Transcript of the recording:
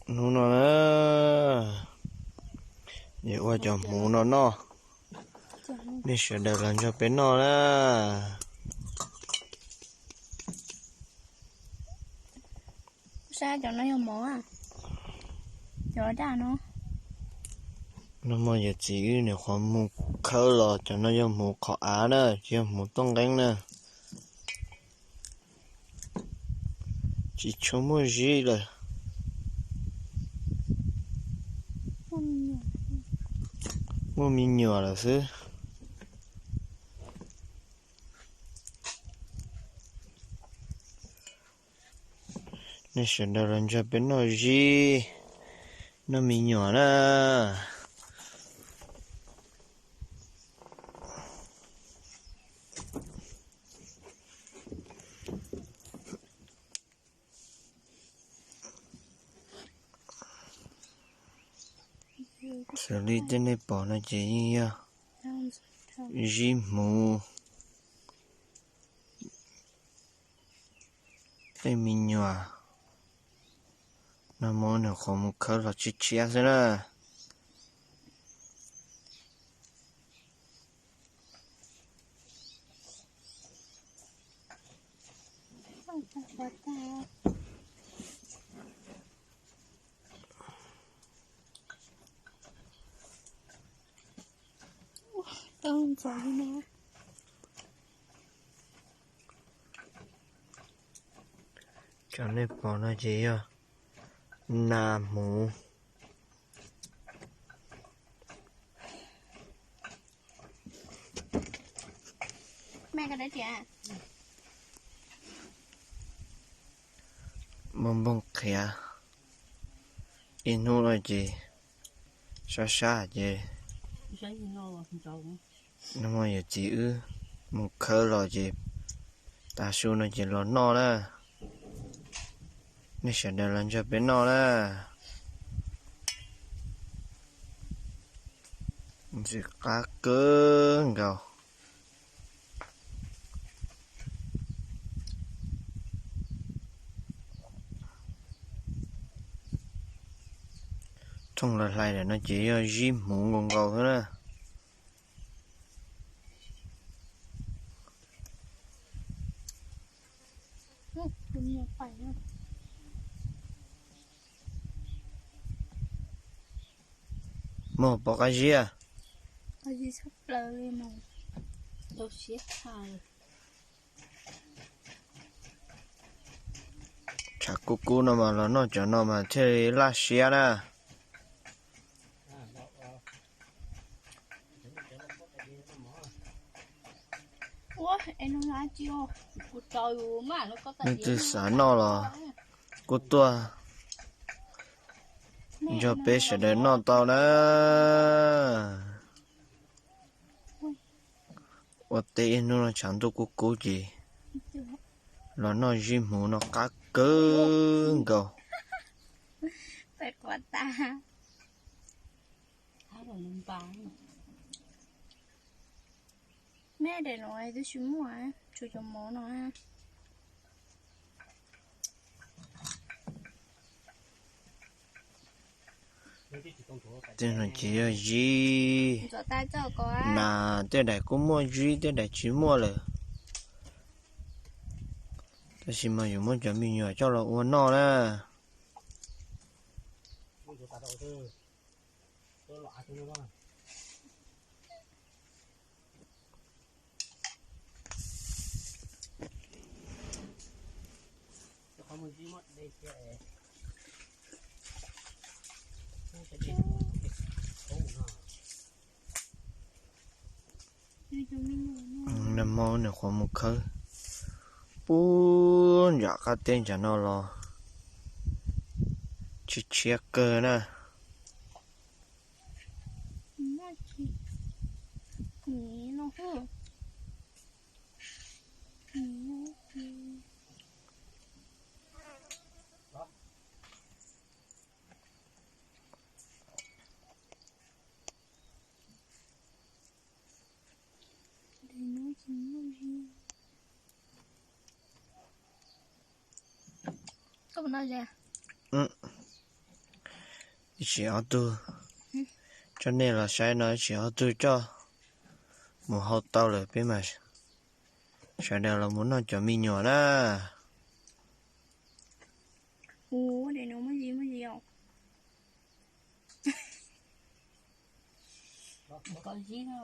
Hnub no na, yuav ua cov hmuv no noj. Nej sawv daws los nrog peb noj na. Saib cov no yog mov, cov daj no. Nag hmo yawm txiv wb nyuam qhuav mus khawb los, cov no yog hmuv qhov av na, tsis yog hmuv tuaj nqeeb na. Tsis tshua muaj zib lawm. Muaj me nyuam lawm xwb. Nej sawv daws los nrog peb noj zib, noj me nyuam na. Xws li tej nej pom no ces yeej yog zib hmuv, tej me nyuam. Nag hmo nyuam qhuav mus khawb los tshiab tshiab xwb na. Cov nej pom no ces yog nas hmuv. Muaj nplooj qhiav, ib hnub no ces sab sab ces, nag hmo yawm txiv wb mus khawb los ces tav su no ces los noj na. Nej sawv daws los nrog peb noj na. Ntxim qab kawg nkaus. Thooj lawv hlais lawm no ces yog zib hmuv nkaus nkaus xwb na. Muaj pom qab zib. Tshav kub kub no mas los noj cov no mas thiaj li laj siab na. Nej twg xav noj los kuj tuaj nrog peb sawv daws noj tau na. Ua teb ib hnub no tshav ntuj kub kub ces los noj zib hmuv no qab kawg nkaus. Peb quav tas. Neb daim no twb tsis muaj, tshuav cov mov no. Tej no ces yog zib, nas tej daim kuj muaj zib, tej daim tsis muaj lawm. Tab sis mas yuav muab cov me nyuam coj los ua noj na. Nag hmo nyuam qhuav mus khawb puag nram qab teb nram no los tshiab tshiab kawg na. Ib tsam ob tug, coj nej los saib no, ib tsam ob tug coj mus hau tau lawm peb mas sawv daws los mus noj cov me nyuam na. Ua, muaj zis, muaj zis os.